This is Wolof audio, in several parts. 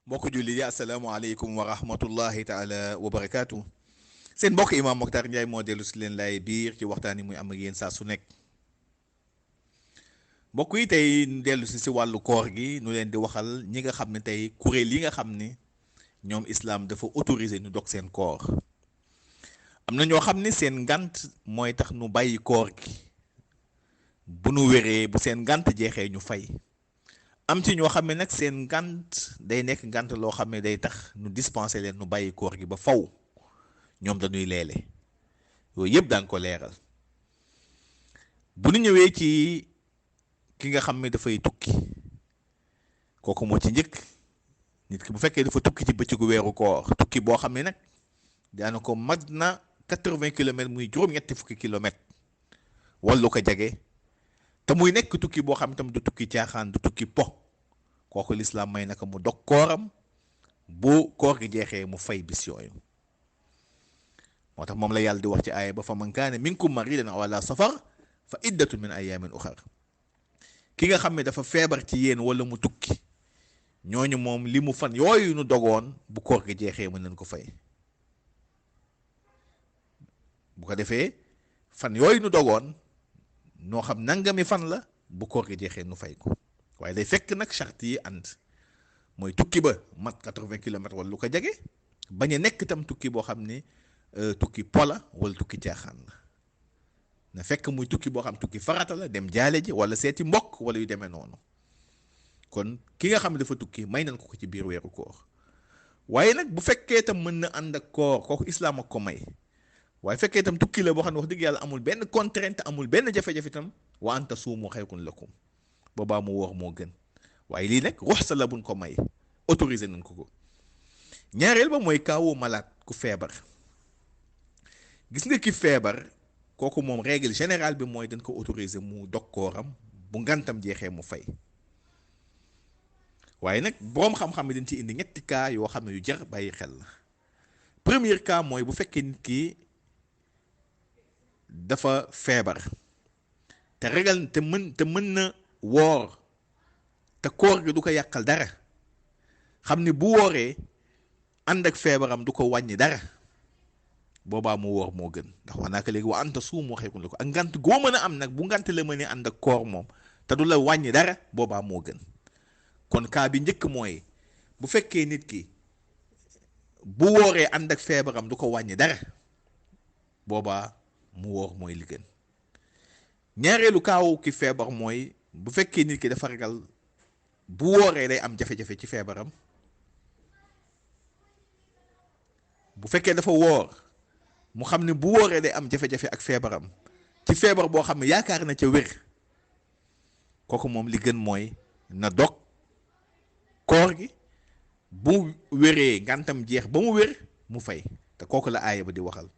mbokk julli yi asalaamaaleykum wa rahmatullahi taala wa barakaatu. Seen mbokk Imam Mokhtar Ndiaye moo dellu si leen laay biir ci waxtaan yi muy am ak yéen saa su nekk. mbokk yi tey dellu si wàllu koor gi nu leen di waxal ñi nga xam ne tey kuréel yi nga xam ne ñoom islam dafa autorisé ñu dog seen koor. am na ñoo xam ne seen ngant mooy tax nu bàyyi koor gi bu nu wéree bu seen ngant jeexee ñu fay. am ci ñoo xam ne nag seen ngant day nekk ngant loo xam ne day tax nu dispenser leen nu bàyyi koor gi ba faw ñoom dañuy leele yooyu yëpp daan ko leeral. bu nu ñëwee ci ki nga xam ne dafay tukki kooku moo ci njëkk. nit ki bu fekkee dafa tukki ci bëccëgu weeru koor tukki boo xam ne nag daana ko mat na 80 kilomètres muy juróom-ñetti fukki kilomètres wallu ko jege te muy nekk tukki boo xam tam du tukki caaxaan du tukki po kooku lislaam may naka mu dog kooram bu koor gi jeexee mu fay bis yooyu. moo tax moom la yàlla di wax ci aaya ba fa man kaane minkum maridan aw ala safar fa iddatun min ayamin uxar. ki nga xam ne dafa feebar ci yéen wala mu tukki ñooñu moom li mu fan yooyu nu dogoon bu koor gi jeexee mën nañ ko fay. bu ko defee fan yooyu nu dogoon noo xam nangami fan la bu koor gi jeexee nu fay ko waaye day fekk nag charte yi ànd mooy tukki ba mat 80 kilomètres wala lu ko jege bañ a nekk itam tukki boo xam ne tukki pola wala tukki caaxaan la na fekk muy tukki boo xam tukki farata la dem jaale ji wala seeti mbokk wala yu demee noonu. kon ki nga xam ne dafa tukki may nañ ko ci biir weeru koor waaye nag bu fekkee tam mën na ànd ak koor kooku islaam ak ko may. waaye fekkee itam tukki la boo xam ne wax dëgg yàlla amul benn contrainte amul benn jafe-jafe itam wa an tasuumu xayrun lakum boobaa mu woor moo gën waaye lii nag ruxsa la buñ ko may autorisé nañ ko. ñaareel ba mooy kaawu malade ku feebar. gis nga ki feebar kooku moom règle générale bi mooy dañ ko autorisé mu dog kooram bu ngantam jeexee mu fay. waaye nag boroom xam-xam yi dañ ci indi ñetti cas yoo xam ne yu jar bàyyi xel la. premier cas mooy bu fekkee nit ki dafa feebar te regal te mën na woor te koor gi du ko yàqal dara xam ni bu wooree ànd ak feebaram du ko wàññi dara boobaa mu woor moo gën ndax wax naa ko léegi wa anta suum waxee ko ak ngant goo mën a am nag bu ngant la mën a ànd ak koor moom te du la wàññi dara boobaa moo gën. kon cas bi njëkk mooy bu fekkee nit ki bu wooree ànd ak feebaram du ko wàññi dara boobaa mu woor mooy li gën. ñaareelu kaawu ki feebar mooy bu fekkee nit ki dafa ragal bu wooree day am jafe-jafe ci feebaram. bu fekkee dafa woor mu xam ne bu wooree day am jafe-jafe ak feebaram ci feebar boo xam ne yaakaar na ca wér kooku moom li gën mooy na dog koor gi bu wéree ngantam jeex ba mu wér mu fay te kooku la aaya ba di waxal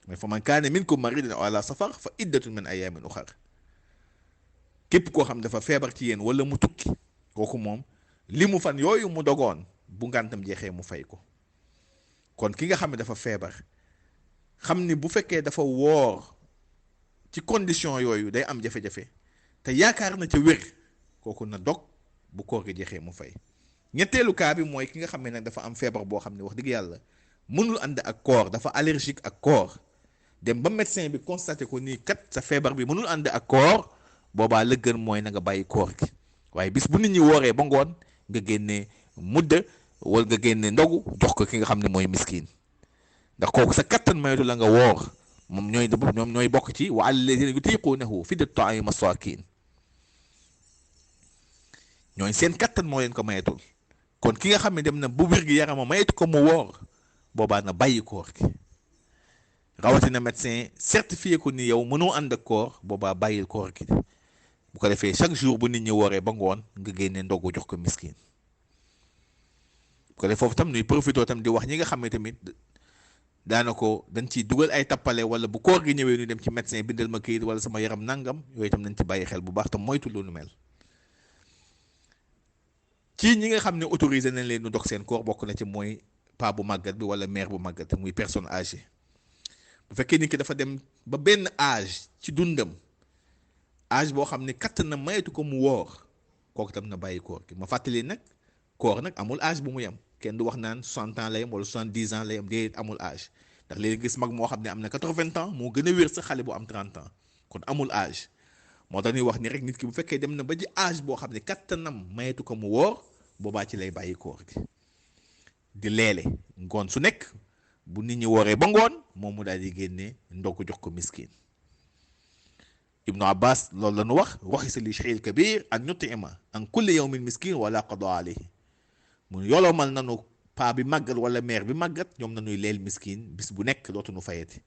mooy fa man kaane minkum maridan aw ala safar fa iddatun min ayamin uxar. képp koo xam dafa feebar ci yéen wala mu tukki kooku moom li mu fan yooyu mu dogoon bu ngantam jeexee mu fay ko. kon ki nga xam ne dafa feebar xam ni bu fekkee dafa woor ci condition yooyu day am jafe-jafe te yaakaar na ca wér kooku na dog bu koor gi jeexee mu fay. ñetteelu cas bi mooy ki nga xam ne nag dafa am feebar boo xam ne wax dëgg yàlla mënul ànd ak koor dafa allergique ak koor dem ba médecin bi constaté ko nii kat sa feebar bi mënul ànd ak koor boobaa la gën mooy na nga bàyyi koor gi waaye bis bu nit ñi wooree ba ngoon nga génne mudda wala nga génne ndogu jox ko ki nga xam ne mooy miskin ndax kooku sa kattan maytu la nga woor moom ñooy bokk ci wa alal lazina yutiqunahu fidyatun ta'amu masakin ñooy seen kattan moo leen ko mayetul. kon ki nga xam ne dem na bu wér gi yarama maytu ko mu woor boobaa na bàyyi koor gi rawatina médecin certifié ko ni yow mënoo ànd ak koor boobaa bàyyil koor gi bu ko defee chaque jour bu nit ñi wooree ba ngoon nga génne ndogu jox ko miskin. bu ko defee foofu tam nuy profité tam di wax ñi nga xam ne tamit daana ko dañ ciy dugal ay tappale wala bu koor gi ñëwee ñu dem ci médecin bindal ma këyit wala sama yaram nangam yooyu tam nañ ci bàyyi xel bu baax tam moytu lu nu mel. ci ñi nga xam ne autorisé nañ leen nu dog seen koor bokk na ci mooy paa bu màggat bi wala mère bu màggat muy personne âgée. bu fekkee nit ki dafa dem ba benn âge ci dundam âge boo xam ne katt na maytu ko mu woor kooku tam na bàyyi koor gi ma fàttali nag koor nag amul âge bu mu yem kenn du wax naan 60 ans lay am wala 70 ans lay am, déedéet amul âge. ndax léegi gis mag moo xam ne am na 80 ans moo gën a wér sa xale bu am 30 ans, kon amul âge. moo tax ñuy wax ni rek nit ki bu fekkee dem na ba ci âge boo xam ne kattanam mayetu ko mu woor, boobaa ci lay bàyyi koor gi di leele ngoon su nekk. bu nit ñi wooree ba ngoon moom mu daal di génne ndog jox ko miskin. Ibnu Abbas loolu la ñu wax, ruxisa li shaykhil kabir an yutima an kulli yawmin miskin wala qada alayhi. mu yolomal nanu paa bi màggat wala mère bi màggat, ñoom nañuy leel miskin bis bu nekk dootuñu fayati.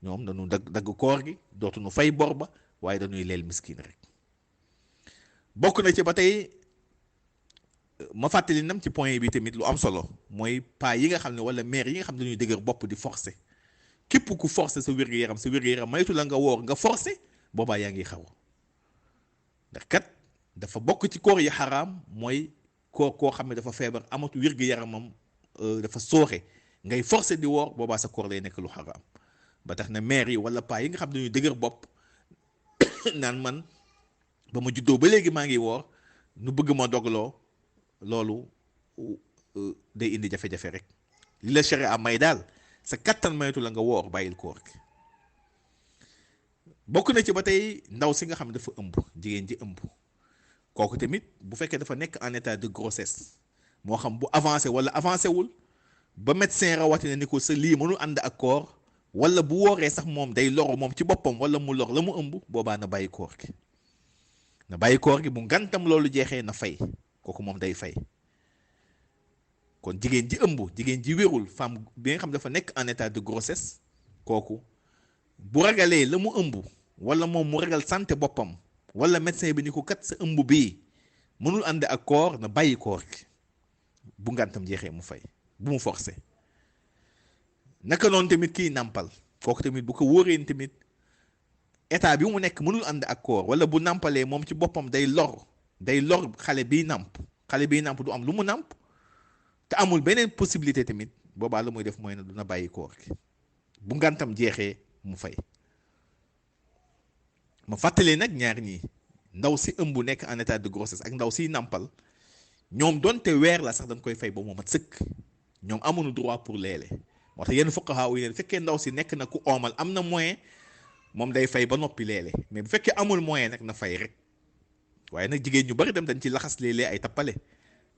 ñoom dañu dagg koor gi, dootuñu fay bor ba, waaye dañuy leel miskin rek. bokk na ci ba tey ma fàttali nam ci point bi tamit lu am solo mooy paa yi nga xam ne wala mère yi nga xam ne dañuy dëgër bopp di forcer. képp ku forcer sa wér-gu-yaram, sa wér-gu-yaram maytu la nga woor nga forcer, boobaa yaa ngi xaw. ndax kat dafa bokk ci koor yi xaraam mooy koor koo xam ne dafa feebar amatu wér-gu-yaramam dafa sooxe ngay forcer di woor, boobaa sa koor day nekk lu xaraam. ba tax na mère yi wala paa yi nga xam ne dañuy dëgër bopp naan man ba ma juddoo ba léegi maa ngi woor, nu bëgg ma dogloo, loolu day indi jafe-jafe rek. li la sharia may daal sa kattan maytu la nga woor, bàyyil koor gi. bokk na ci ba tey ndaw si nga xam ne dafa ëmb, jigéen ji ëmb, kooku tamit bu fekkee dafa nekk en état de grossesse, moo xam bu avancé wala avancé wul, ba médecin rawatina ni ko sa lii mënul ànd ak koor, wala bu wooree sax moom day loru moom ci boppam wala mu lor la mu ëmb, boobaa na bàyyi koor gi. na bàyyi koor gi bu ngantam loolu jeexee na fay, kooku moom day fay. kon jigéen ji ëmb, jigéen ji wérul, femme bi nga xam dafa nekk en état de grossesse, kooku bu ragalee la mu ëmb wala moom mu ragal santé boppam, wala médecin bi ni ko kat sa ëmb bii mënul ànd ak koor, na bàyyi koor gi bu ngantam jeexee mu fay, bu mu forcé. naka noonu tamit kii nàmpal, kooku tamit bu ko wóoree tamit état bi mu nekk mënul ànd ak koor, wala bu nàmpalee moom ci boppam day lor xale biy nàmp du am lu mu nàmp, te amul beneen possibilité tamit, boobaa la muy def mooy ne duna bàyyi koor gi bu ngantam jeexee mu fay. ma fàttalee nag ñaar ñii, ndaw si ëmb nekk en état de grossesse ak ndaw siy nàmpal, ñoom donte weer la sax dañ koy fay ba mu mat sëkk, ñoom amuñu droit pour leele. moo tax yenn fuqahaa yi ne fekkee ndaw si nekk na ku oomal, am na moyen, moom day fay ba noppi leele. mais bu fekkee amul moyen nag na fay rek. waaye nag jigéen ñu bari dem dañ ci laxas léeg-léeg ay tappale.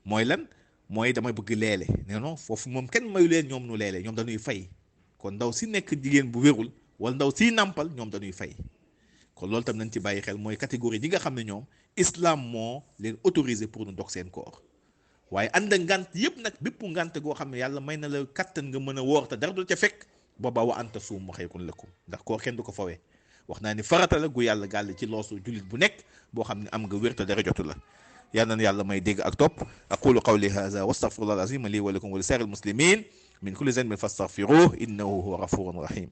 mooy lan? mooy damay bëgg leele. non foofu moom kenn mayu leen ñoom nu leele, ñoom dañuy fay. kon ndaw si nekk jigéen bu wérul wala ndaw siy nàmpal, ñoom dañuy fay. kon loolu tam nañ ci bàyyi xel, mooy catégorie yi nga xam ne ñoom islam moo leen autorisé pour nu dog seen koor. waaye ànd ak ngant yëpp nag, bépp ngant goo xam ne yàlla may na la kattan nga mën a woor te dara du ca fekk, booba wa anta suum xayrun lakum, ndax koor kenn du ko fawee. wax naa ni farata la gu yàlla gàll ci loosu jullit bu nekk boo xam ne am nga wér te dara jotu la. yal na yàlla may dégg ak topp. aqulu qawli hadha wa astaghfirullah al azim li wa lakum wa li sairil muslimin min kulli zanbin fastaghfiruhu innahu huwa ghafurun rahim.